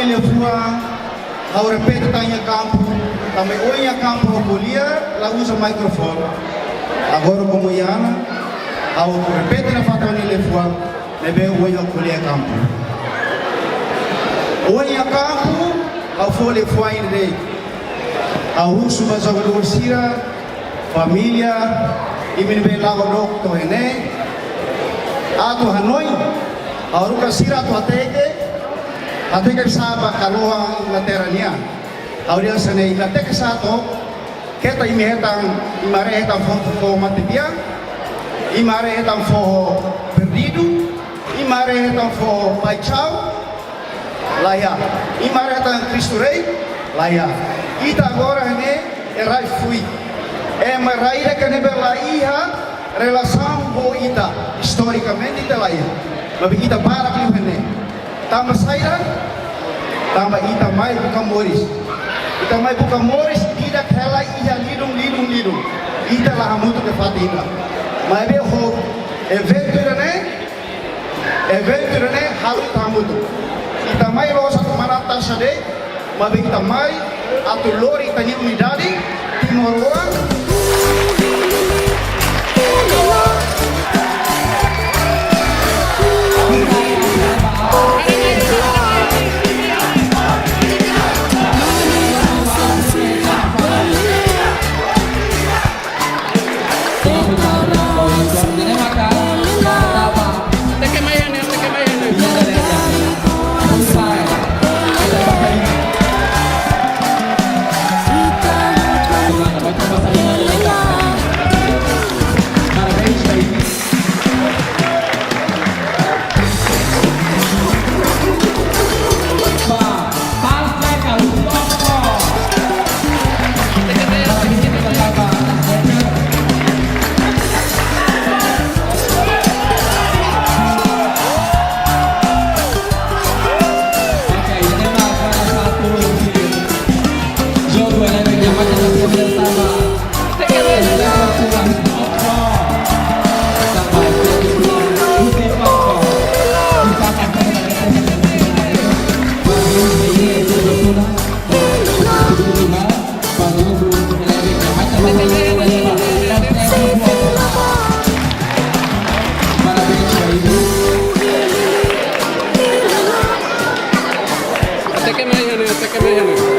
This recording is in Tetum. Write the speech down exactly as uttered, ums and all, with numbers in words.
Liafuan, ha'u repete tan iha kampu, tanba ohin iha kampu ha'u ko'alia, la uza mikrofone. Agora komu iha ona, ha'u repete nafatin ha'u-nia liafuan, ne'ebé ohin ha'u ko'alia iha kampu. Ohin iha kampu, ha'u fó liafuan ida-ne'e. Ha'u husu ba jogadór sira, família, imi ne'ebé la'o dook to'o iha ne'e, atu hanoin, ha'u haruka sira atu hateke, hateke sá ba kalohan Inglaterra nian. Ha'u dehan hanesan ne'e, imi hateke sá to'ok, keta imi hetan, imi haree hetan foho, foho matebian, imi haree hetan foho perdidu, imi haree hetan foho paixão, la iha. Imi haree hetan Kristu Rei, la iha. Ita agora ne'e, rai fuik. Ema rai ida-ne'ebé la iha relasaun ho ita, istorikamente ita la iha. Maibé ita barak liu iha ne'e. Tanba saida? Tanba ita mai buka moris. Ita mai buka moris, ita hela iha lidun, lidun, lidun. Ita la hamutuk iha fatin ida. Maibé ho eventu ida-ne'e, eventu ida-ne'e halo ita hamutuk. Ita mai la'ós atu manán taxa de'it, maibé ita mai atu lori ita-nia unidade timoroan. Até que me ayude, até que me ayude.